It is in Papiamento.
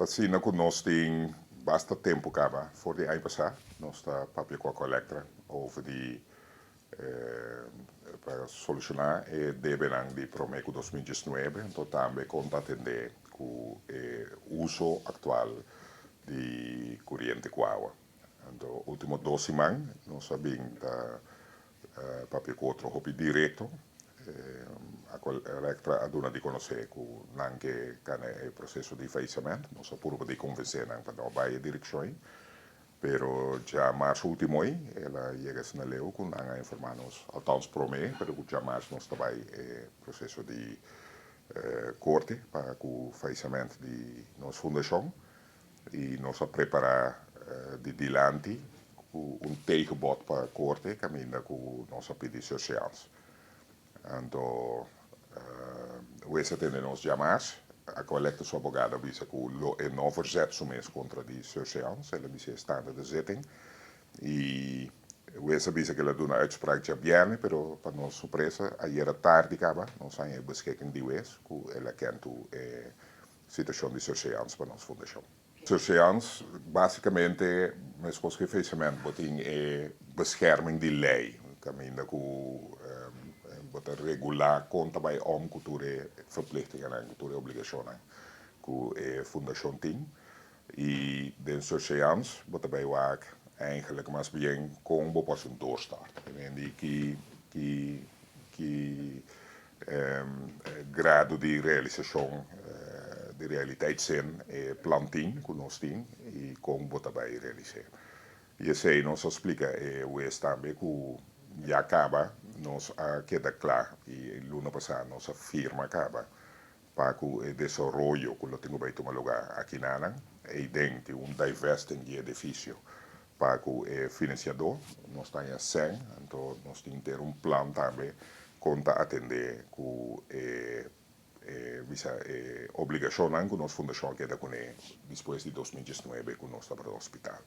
Ta asina ku nos tin basta tempu kaba, for di aña pasá, nos ta papia ku Aqualectra over di pa solushoná e debenan di promé ku 2019, anto tambe kon ta atendé ku e uso aktual di koriente ku awa. Anto último 2 siman nos a bin ta papia ku otro hopi direkto. Aqualectra a duna di konosé ku nan ke kana e proseso di faillissement. Nos a purba di konvensé nan pa no bai e direkshon. Pero djamars último ei, el a yega asina leu ku nan a informá nos, althans promé, pero ku djamars nos ta bai e proseso di korte pa ku faillissement di nos fundashon. I nos a prepará di dilanti ku un tegenbod pa korte kaminda ku nos a pidi surseance. Anto wes a tende nos djamars, Aqualectra su abogado a bisa ku lo e no verzet su mes kontra di surseance, el a bisa e staande de zitting. I wes a bisa ku el a duna uitspraak djabièrnè, pero pa nos sorpresa, ayera tardi kaba, nos haña e beschikking di wes ku el a kèntu e situashon di surseance pa nos fundashon. Surseance, básikamente, meskos ku faillissement, bo tin e bescherming di lei, kaminda ku bo ta regulá kon ta bai om ku tur e verplichtingennan, ku tur e obligashonnan ku e fundashon tin. I den surseance bo ta bai wak eigenlijk mas bien kon bo por hasi un doorstart. Di ki grado di realisashon, di realiteitszin e plan tin ku nos tin i kon bo ta bai realis'é. I esei nos a splika e wes tambe ku ya kaba nos a keda kla i luna pasá nos a firma kaba pa ku e desaroyo ku lo tin ku bai tuma lugá akinan, ei den tin un divesting di edifisio pa ku e finansiadó nos ta sèn, anto nos tin ter un plan tambe kon ta atendé ku e bisa e obligashonnan ku nos fundashon keda kuné despues di 2019 ku nos tabata hospital.